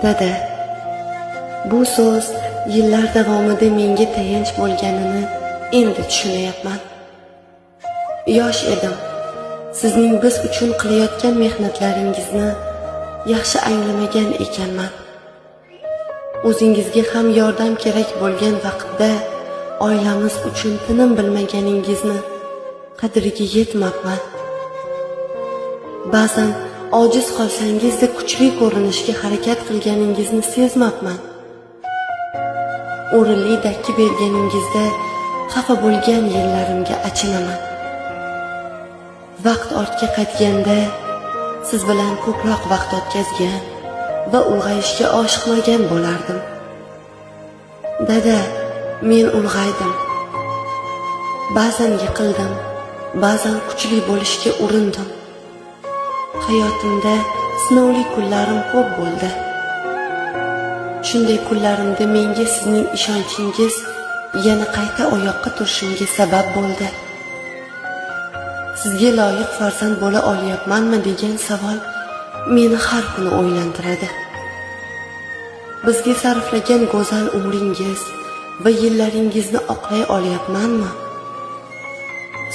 Dada, bu so'z yillar davomida menga tayanch bo'lganini endi tushunayapman. Yosh edim. Sizning biz uchun qilayotgan mehnatlaringizni yaxshi anglamagan ekanman. O'zingizga ham yordam kerak bo'lgan vaqtda oilamiz uchun tinim bilmaganingizni qadriga yetmabman. Ba'zan ojiz qolsangizda kuchli ko'rinishga harakat qilganingizni sezmabman. O'rinli dakki berganingizda xafa bo'lgan yillarimga achinaman. Vaqt ortga qaytganda siz bilan ko'proq vaqt o'tkazgan va ulg'ayishga oshiqmagan bo'lardim. Dada, men ulg'aydim. Ba'zan yiqildim, ba'zan kuchli bo'lishga urindim. Hayotimda sinovli kunlarim ko'p bo'ldi. Shunday kunlarimda menga sizning ishonchingiz yana qayta oyoqqa turishimga sabab bo'ldi. Sizga loyiq farzand bo'la olyapmanmi degan savol meni har kuni o'ylantiradi. Bizga sarflagan go'zal umringiz va yillaringizni oqlay olyapmanmi?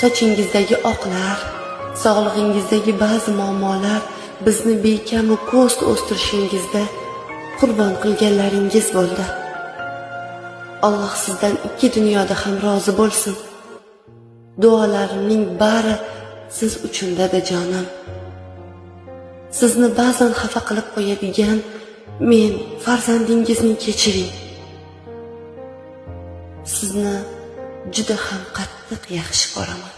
Sochingizdagi oqlar, sog'lig'ingizdagi ba'zi muammolar bizni bekamu ko'st o'stirishingizda qurbon qilganlaringiz bo'ldi. Alloh sizdan ikki dunyoda ham rozi bo'lsin. Duolarimning bari siz uchun, dadajonim. Sizni ba'zan xafa qilib qo'yadigan men farzandingizni kechiring. Sizni juda ham qattiq yaxshi ko'raman.